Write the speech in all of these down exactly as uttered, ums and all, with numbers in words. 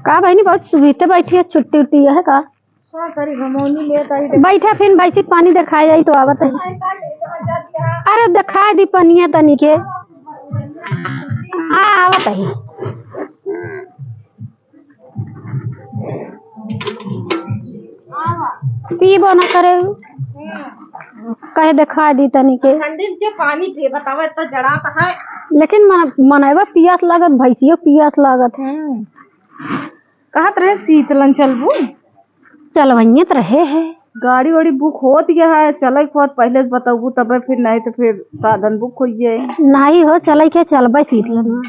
का बहिनी, बहुत सुबीते बैठी है, छुट्टी उट्टी है का? का करी, घमौनी लेत आई, देख। बैठा, फिर बैसी पानी देखाए जाई तो आवत है। अरे देखाए दी पनिया तनी के। हाँ, आवत है। पीबो ना करे, कहे देखाए दी तनी के। ठंडी के पानी पिए, बतावा, इतना जड़ात है। लेकिन मन-, मनैबा पियास लागत, भैंसियो पियास लागत। हम्म। कहत रहे शीतलन चलबू? चलवइये त रहे है। गाड़ी वाड़ी बुक होत गया है, चले के होत पहिले से बतौबू तबे, फिर नहीं तो फिर साधन बुक होइए। नहीं हो, चले के चलबे शीतलन में।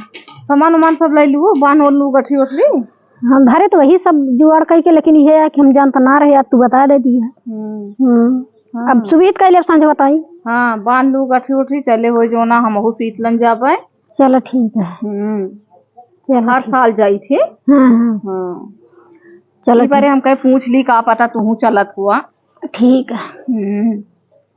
सामान उमान सब ले लू, बांध ओढ़ लू, गठरी उठरी? हम धरे तो वही सब जुगाड़ कई के, लेकिन ये है कि हम जानत ना रहे, आज तू बता दे दिया। हम्म। हम्म। हाँ। अब सुबीत कैले अब सांझ बताई। हाँ, बांध लू, गठरी उठरी, चले हो जो ना, हमहू शीतलन जाबे। चलो ठीक है। हम्म। चलो हर ठीक। साल जाई थे। हाँ, हाँ। हाँ। चलो ई बारे ठीक। हम कहे पूछ ली, का पता तुहू चलत हुआ। ठीक है। हम्म।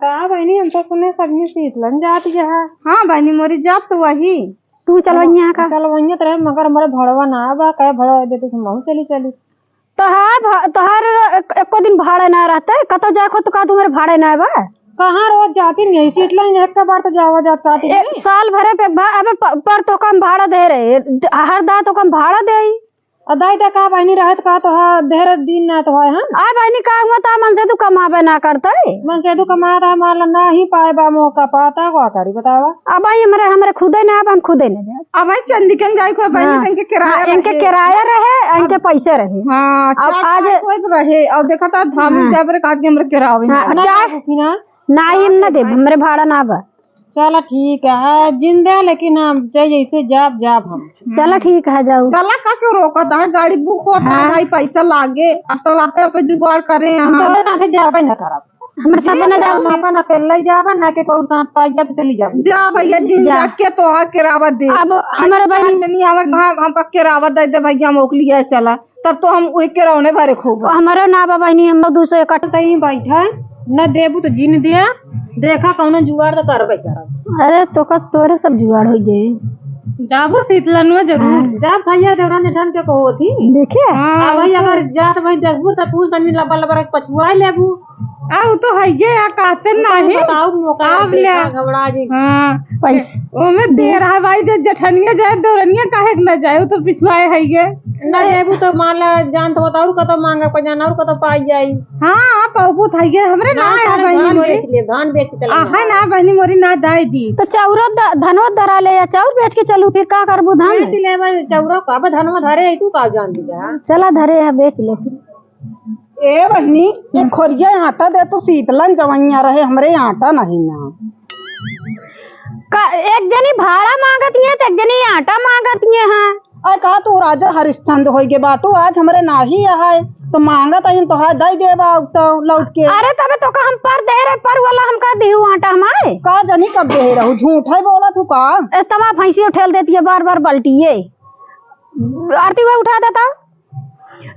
का बहिनी, हम तो सुने सबनी शीतलन जात यहाँ। हाँ बहिनी मोरी, जात तो वही। तू चलवइया का? चलवइया तो रहे, मगर हमरे भड़वा ना बा, कहे भड़वा दे तो हम चली चली। तोहार भा-, तोहार एक-, एको दिन भाड़ा ना रहते, कतौ जाए को तो का तुम्हारे भाड़ा ना बा? कहाँ रोज जाती नहीं, शीतलन एक बार तो जावा जात आती एक नहीं। साल भरे पे भा-, अबे प-, पर तो कम भाड़ा दे रहे, हर दा तो कम भाड़ा दे। अ दाई दा का बहिनी रहत का तो हा, ढेर दिन ना तो है, हम। आ बहिनी का हुआ ता मन से तू कमाबे ना करते? मन से तू कमा रहा, मान ला ना ही पाए बा मौका पाता, का करी बतावा? अब भाई हमरे, हमरे खुदे ना, अब हम खुदे ना जाए। अब भाई चंदिकन जाए को बहिनी हाँ। तन के किराया हाँ, इनके रहे। किराया रहे, इनके अब पैसे रहे। हाँ, अब चार आज पाँच कोई तो रहे, अब देखा था धाम हाँ। जाए पर कहा कि हमरे किराया हाँ, ना। चार रुपया ना। ना ही हम ना देब, हमरे भाड़ा ना बा। चला ठीक है, जिंदा लेकिन हम चाहे जैसे जाब, जाब हम। चला ठीक है, जाऊ। चला का क्यों रोकत है? गाड़ी बुक होता है हाँ। भाई, पैसा लागे, अब सब आपे आपे जुगाड़ करे हम। हम तो ना जाबे ना करब। हमरे साथ ना जाओ। अपन अकेले जाबा, ना के कोई साथ पाई जाब, चली जाब। जा भैया, दिन जा। जाके तोहार केरावा दे। अब हमारे भाई नहीं आवे, कहाँ हमका केरावा दे दे भैया, हम ओकलिया चला, तब तो हम वही केरावने भरे खूब। हमारे ना बा बहिनी, हम लोग दू सौ इकट्ठा कहीं बैठा, न देबू तो जीन दिया, देखा कौनो जुगाड़ तो करबे करब। अरे तो का तोरे सब जुगाड़ हो जाए। जाबो शीतलन में जरूर, हाँ। जाब भैया देवरा निधन के कहो थी। देखे? हाँ, आ भाई तो अगर जात भाई देखबू तो तू सनी लबा लबा रख पछुआ लेबू। आ, उ तो हइये, आ, कहते उ तो नहीं। बताऊ, मौका आव ले। देखा, घबरा जी। हाँ। पैस-, ओमे देर है भाई, जे जेठनिया जाए, देवरनिया काहे के न जाए, उ तो पिछुआए हइये। न जाबू तो मान ला, जान तो बताऊ, कतो मांगा को जाना और कतो पाई जाई। हाँ, पौबू तो हइये, हमरे ना ना, है सारे बहिनी धान मोरी। बेच ले, धान बेच के चले आ, है ना बहिनी मोरी, ना दाई दी। तो चौरा द-, धनवा दरा ले या, चाउर बेच के चलू, फिर का करबू धान? बेच ले, मैं चौरा का, अब धनवा धरे है, तू का जान दिया? चला धरे है, बेच ले फिर। ए बहिनी, एक खोरिया आटा दे तू, शीतलन जवइया रहे, हमरे आटा नहीं ना। का, एक जनी भाड़ा मांगत है, तो एक जनी आटा मांगत है। अरे का तू राजा हरिश्चंद्र होई गे बाटू, आज हमरे नाही है, तो मांगत है, तो हाथ दई देबा, तो लौट के। अरे तबे तो का हम पर दे रहे, पर वाला हमका दिहू आटा हमारे। का जनी कब दे रहू, झूठ है बोला तू का? ए, तमा भैंसी उठेल देती है बार बार बाल्टी ये। आरती हुआ उठा देता।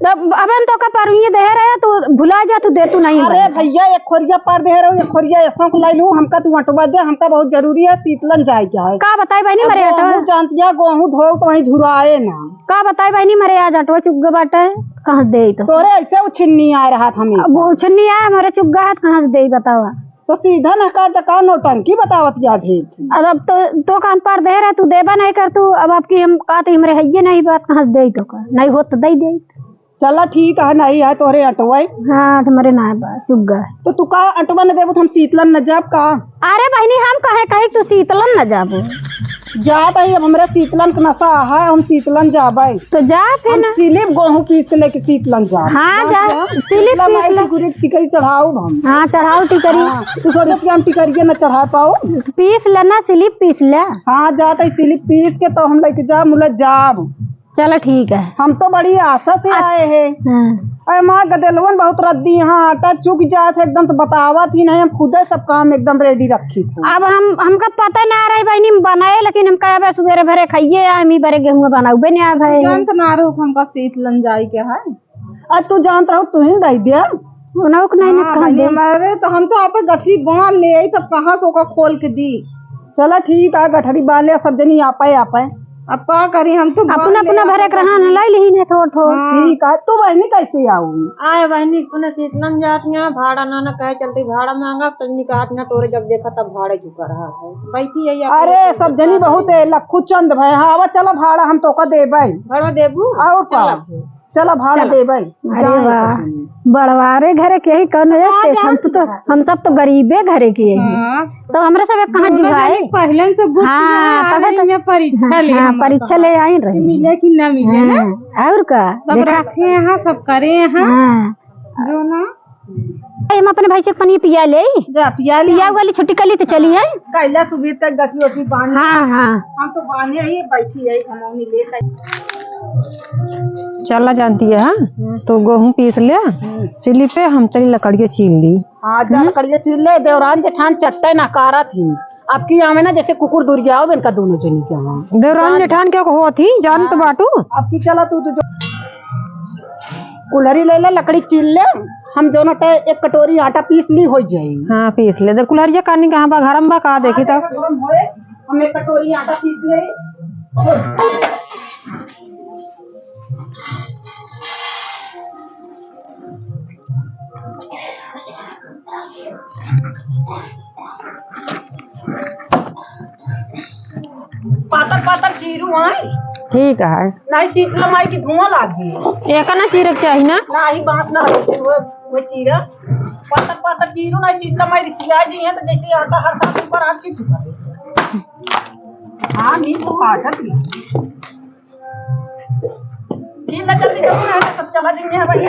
तब अबे हम तोका परुइये देहे रहे, तू भुला जा, तू दे, तू नहीं अरे बने। भैया, एक खोरिया पर देहे रहो, एक खोरिया ऐसा को लाई लूं, हमका तू अटवा दे, हमका बहुत जरूरी है, शीतलन जाए क्या है। का बताई बहिनी, अब मरे गेहूं अटवा। जानतिया, गेहूं धो तो वहीं झुराए ना। का बताई बहिनी, मरे आज अटवा चुग बाटे, कहाँ से दे तो। तोरे ऐसे उछिन्नी आ रहा था हमेशा। अब उछिन्नी आए, मरे चुग है, कहाँ से दे बतावा। तो सीधा ना कर, तो का नौटंकी बतावत जा ठीक। अब, अब तो, तो काम पर दे रहा, तू देबा नहीं कर तू, अब आपकी हम कहते हमरे हइये नहीं बात, कहाँ से दे तो का, नहीं हो तो दे दे। चला ठीक है, नहीं है तोहरे अटवाई। हाँ, तुम्हारे ना बा, चुग्गा है। तो तू का अटवा न देबो, तो हम शीतलन न जाब का? अरे बहिनी, हम कहे, कहे तू शीतलन न जाबो। जा भाई, अब हमरा शीतलन के नशा है, हम शीतलन जाबै। तो जा फिर हम ना। सिलिप गेहूं पीस के लेके शीतलन जाब। हाँ, जा, जा। सिलिप शीतला पीस माई ले। की गुरी टिकरी चढ़ाऊ हम। हाँ, चढ़ाऊ टिकरी। हाँ, तू सोचत कि हम टिकरिये न चढ़ा पाओ? पीस लेना, सिलिप पीस ले। हाँ, जा तई सिलिप पीस के तो हम लेके जा, मुला जाब। चला ठीक है। हम तो बड़ी आशा से हाँ। आए हैं। हाँ। अरे माँ, गदेलवन बहुत रद्दी, हाँ, आटा चुक जात है एकदम, तो बतावत ही नहीं, हम खुदे सब काम एकदम ready रखी थी। अब हम, हमका पता ना रही बहिनी, हम बनाए, लेकिन हम कहे, "बस सुबेरे भरे खाइए, हम ही बरे गेहूं बनाऊबे नहीं आ भाई।" जानत ना रहो, हमका शीतलन जाए के है। आज तू जानत रहो, तू ही दे दिया। उन्हों को नहीं हाँ, निकाल भाई, दे। हमारे तो, हम तो आप गठरी बांध ले आई, तब कहाँ से ओका खोल के दी? चला ठीक है, गठरी बांध ले, सब जनी आपे, आपे। अब का करी, हम तो अपना, बांध ले अपना भरे के रहा न, लाई लिही ने थोड़ थोड़। हाँ। ठीक है, तू बहिनी कैसे आऊ? आए बहिनी, सुने शीतलन जात ना, भाड़ा ना, ना कहे चलती, भाड़ा मांगा, तब निकात ना तोरे जब देखा तब भाड़े चुका रहा है। बैठी है या अरे, सब जनी बहुत है, लखू चंद भाई, हाँ, आवा चला भाड़ा हम तोका देबै। भाड़ा देबू? और का? चला। चला भाड़ा चला। देबै। अरे जाए वाह, बहिनी। बड़वारे घरे के ही कौन है? हाँ, हम तो, तो, हम सब तो गरीबे घरे के ही। हाँ। तो हमरा सब एक कहाँ दोनों जुआए? जनी पहले से गुप्त हाँ, में आ तबे रही तो। है, परीक्षा हाँ, ले हाँ, हम परीक्षा तो। ले आई रही। मिले कि ना मिले ना? हाँ, और का? सब देखा? रखे हैं, सब करे हैं। हाँ। जो ना। ए, हम अपने भाई से पनिया पिया ले। जा, पिया ले। पिया वाली छुट्टी कर ली तो चली आई। कैला सुबह तक गठी ओठी बांध। हाँ, हाँ। हम तो बांधे ही बैठी है, हम नहीं ले सकते। चला जानती है, हाँ? हम्म। तो गेहूं पीस ले, हम्म। सिली पे हम चली लकड़िया छील ली। हाँ, जा हम्म। लकड़िया छील ले, देवरान जेठान चट्टे नकारा थी। आपकी यहाँ में ना जैसे कुकुर दूर जाओ, इनका दोनों जनी के यहाँ। देवरान जान जेठान क्या को होती, जान तो हाँ। बाटू। आपकी चला तू, तू जो कुल्हरी ले ले, लकड़ी छील ले, हम दोनों ते एक कटोरी आटा पीस ली हो जाई। हाँ, पीस ले। दे कुल्हरिया कानी कहाँ बा, घर में बा का, देखी हाँ, तो। गरम होए, हम एक कटोरी आटा पीस ले। पातर पातर चीरू आए। ठीक है। नहीं, शीतला माई की धुआं लागी। एका ना चीरे के चाही ना? नहीं, बांस ना लगे, वो, वो चीरा। पातर पातर चीरू, नहीं, शीतला माई रिसिया जी हैं, तो जैसे आटा हर साल ऊपर हाथ की चुका दे। हाँ, नहीं तो काटत नहीं। ठीक है, जल्दी, जल्दी, नहीं तो सब चला देंगे भाई।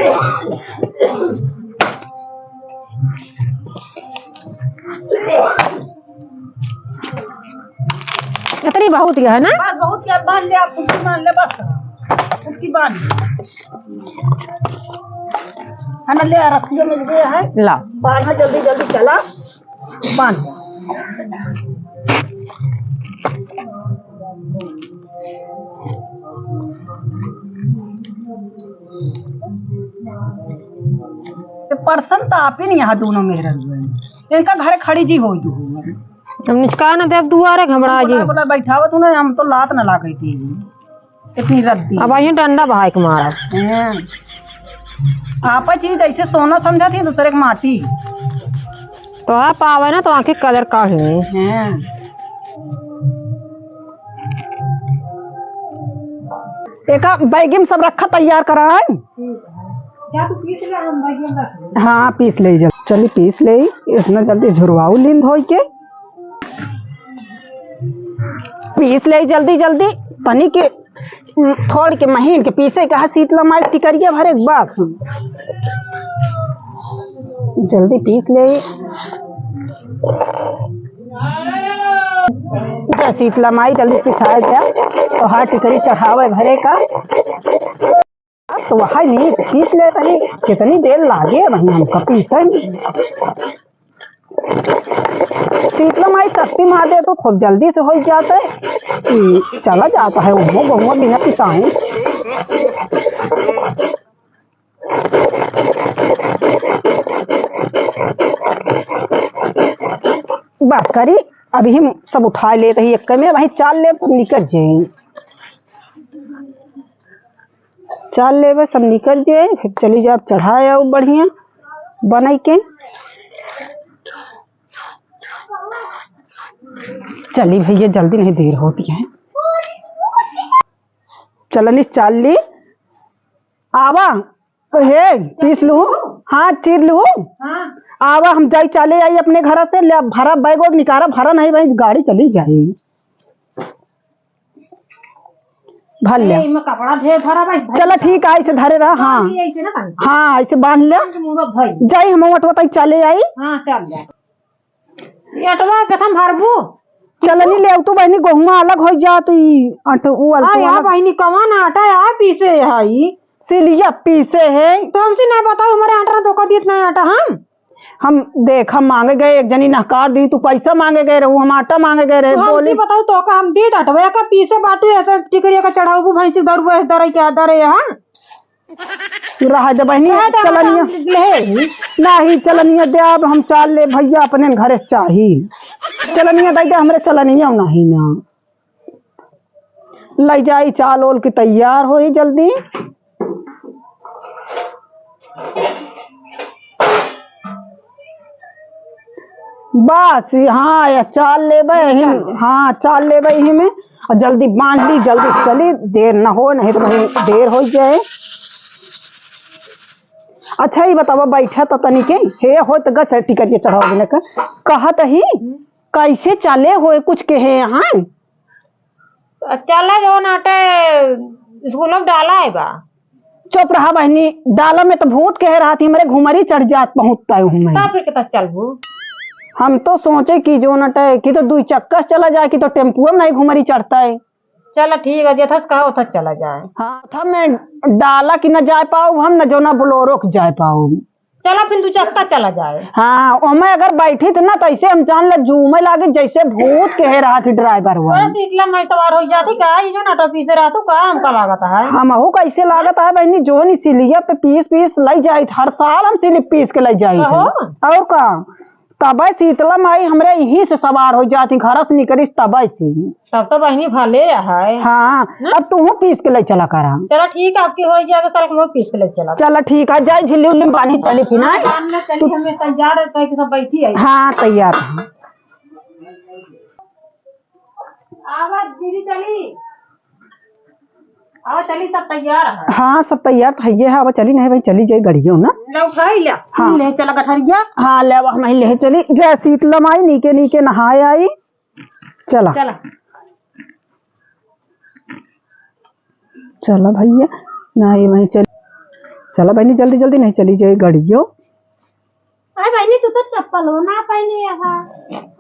इतनी बहुत है ना? बस बहुत है, बांध ले, आप कुर्सी बांध ले, बस। कुर्सी बांध। है ना, ले, रस्सियों में ले है। ला। बांधना जल्दी, जल्दी चला। बांध। तो परसन तो आप ही नहीं यहाँ दोनों मेहररुआ। इनका घर खड़ी जी होई तू हो। हम निचका न देब दुआरे घबरा जी। बोला, बोला बैठावत हूँ ना, हम तो लात न लागे थी। इतनी रद्दी। अब आइए डंडा बहाई के मारा। हाँ। आपा चीज ऐसे सोना समझा थी, दूसरे के माटी। तो है पावे ना, तो आँखी कदर का है। हाँ। एका बैगी में सब रखा, तैयार करा है। जा तू पीस ले, हम बैगी में रख लेब। हाँ, पीस ले जल्दी। चली पीस ले, इतना जल्दी झुरवाऊ लीन धोई के। पीस ले जल्दी जल्दी, तनी के, उम, थोड़ के महीन के पीसे के हा शीतला माई टिकरिया भरे के बस। जल्दी पीस ले। जा शीतला माई जल्दी पिसाए जा, तोहार टिकरी चढ़ावे भरे का। अब तो वही नहीं, पीस ले तनी, कितनी देर लागे वहीं हमका पीसे में। शीतला माई शक्ति मार दे तो खूब जल्दी से हो जाता है। ई चला जाता है, वो बहुआ बिना पिसाए। बस करी, अभी हम सब उठा लेते ही एक में, वहीं चाल ले, सब निकल जाए। चाल लेबे, सब निकल जाए, फिर चली जाब चढ़ाए आओ बढ़िया बनाई के। चली भैया, जल्दी नहीं, देर होती है। चलनी चाल ली। आवा, हे, पीस लू। हाँ, चीर लू। हाँ। आवा, हम जाई, चाले आई अपने घर से, ले भरा बैग वैग निकारा, भरा नहीं भाई, गाड़ी चली जाई। भर ले। ए, इमे कपड़ा ढेर भरा बा, भर चला ले। ठीक है, ऐसे धरे रहा, हाँ। हाँ, ये ऐसे ना बांध। हाँ, ऐसे बांध ले। बांध मुंह भई। जाई हम अटवा तक चले आई। हाँ, चल जा। ये अटवा के हम भरबू। चलनी ले तू बहनी, गोहुआ अलग हो जात ई अट ऊ हाँ, अलग। बहनी कवन आटा है पीसे है ई? सिलिया पीसे है। तो हमसे ना बताओ, हमारे आटा ना धोखा दिए इतना आटा हम। हम देख, हम मांगे गए, एक जनी नहकार दी, तू पैसा मांगे गए रहू, हम आटा मांगे गए रहे, तो हमसे बोली। बताओ, तो का हम दे डाटवे का पीसे बाटे, ऐसे टिकरिया का चढ़ाऊ, भैंसी दरुआ, ऐसे दरे क्या दरे, हाँ? तू रहा दे बहनी, हाँ, तो चलनिया। हम ले। नहीं, चलनिया दे, अब हम चाल ले भैया, अपने घरे चाही। चलनिया दे दे, हमरे चलनिया नहीं ना। लइ जाई, चाल ओल के तैयार होई जल्दी। बस, हाँ, या चाल लेबे यही में, हाँ, चाल लेबे यही में, और जल्दी बांध ली, जल्दी चली, देर न हो, नहीं तो वहीं देर होइ जाए। अच्छा, ई बतावा, बैठा तो तनी के, हे हो तो गच टिकट के चढ़ाओ बिना का, कहत ही, कैसे चले होए, कुछ कहे यहाँ? चला जवन आटे स्कूल में डाला है बा। चुप रहा बहिनी, डाला में तो भूत कहे रहत ही, हमरे घुमरी चढ़ जात पहुँचता है हूँ मैं। तब फिर कितना चलबू? हम तो सोचे कि जो न टे कि तो दुई चक्का से चला जाए कि तो टेम्पुआ में नहीं घुमरी चढ़ता है। चला ठीक है, जथस कहा उथस चला जाए। हाँ, था मैं डाला कि न जाए पाऊ हम, न जो ना बोलोरो के जाए पाऊ। चला फिर दू चक्का चला जाए। हाँ, ओमे अगर बैठी तो ना तो ऐसे हम जान ले जूमे लागे जैसे भूत कहे रहत ही ड्राइवर वो। अरे शीतला माई सवार हो जाती का? ये जो नटो पीसे रहतू का हमका लागत है? हमहू कैसे लागत है बहिनी, जो नी सिलिया पे पीस पीस लई जाइत, हर साल हम सिलिप पीस के लई जाइत कहो। है। और का? तबे शीतला माई हमरे यहीं से सवार हो जाती, घर से निकलिस तबे से। तब तो बहिनी भले है। हाँ, ना? अब तू पीस के ले चला करा। चला ठीक है, आपकी हो जाएगा, साल को पीस के ले चला। चला ठीक है, जाए झिल्ली उल्ली में बांधी चली फिर, हाँ, हैं? बांध में चली, तू हमें तैयार है, कह के सब बैठी है। हाँ, तैयार है। आवा दीदी चली। आवा चली, सब तैयार है। हाँ, सब तैयार तो है, आवा चली, नहीं भाई, चली जाए गड़ियो ना। लो उठाई ले। हाँ। ले चला गठरिया। हाँ, ले आवा, हम ही ले चली। जय शीतला माई, नीके नीके नहाए आई। चला। चला। चला भैया, नहीं वहीं चल, चला बहिनी, जल्दी जल्दी नहीं चली जाए गड़ियो। अरे बहिनी, तू तो चप्पल हो ना पहने यहाँ।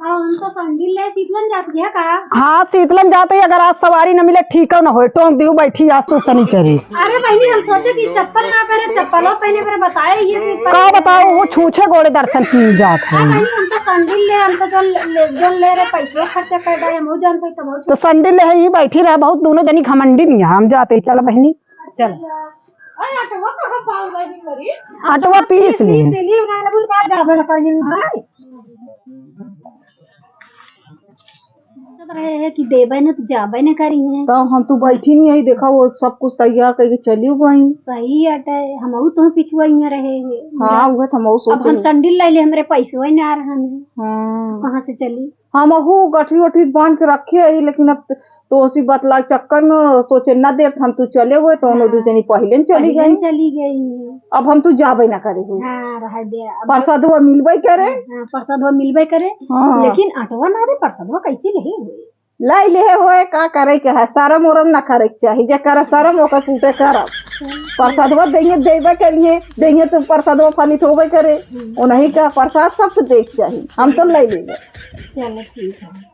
और हम तो संडील ले शीतलन जाती है का? हाँ, शीतलन जाते ही अगर आज सवारी न मिले, ठीक न होए, टोंक दियो बैठी आज तो सनी करे। अरे बहिनी, हम सोचे कि चप्पल ना पहने, चप्पलो पहने पर बताए ये कि का बताओ, वो छूछे गोड़े दर्शन की जात है। अरे बहिनी, हम तो संडील ले, हम तो जो ले, जो ले रहे पैसो खर्चा कर रहे, हम वो जानते तब तो संडील ले है, ये बैठी रहे, बहुत दोनों जनी घमंडी नहीं है, हम जाते ही, चल बहिनी। चल। अरे अटवा कहाँ पाऊ बहिनी मरी? अटवा पीस लिए। पीस लिए, उन्होंने बोल का जाबे न करिए भाई। सोचत रहे हैं कि देबे न तो जाबे न करी हैं। तो हम तो बैठी नहीं आई, देखा वो सब कुछ तैयार करके चली गई। सही अटे, हमहू तो पिछुआ ही रहे हैं। हाँ, उहे तो हमहू अब सोचे हम हैं। संडील ले ले, हमरे पैसो ही ना रहन है। हाँ। कहाँ से चली? हमहू गठरी वठरी बांध के रखे आई, लेकिन अब तो उसी बतला चक्कर में सोचे न देत हम, तू चले हुए तो हम लोग हाँ। दू जनी पहिले न चली पहिले गई। न चली गई। अब हम तू जाबे ना करे हुए। हाँ, रह दे। अब प्रसादवा मिलबे करे। हाँ, प्रसादवा मिलबे करे। हाँ। लेकिन अटवा ना दे, प्रसादवा कैसे ले हुए? लाई ले होए, का करे के है, शरम उरम ना करे के चाही, जे करे शरम ओकर सूटे करब। प्रसादवा देंगे, देबे के लिए देंगे, तो प्रसादवा फलित होबे करे। हम्म। ओनही का प्रसाद सबके दे के चाही, हम तो ले लेबे। चलो ठीक है।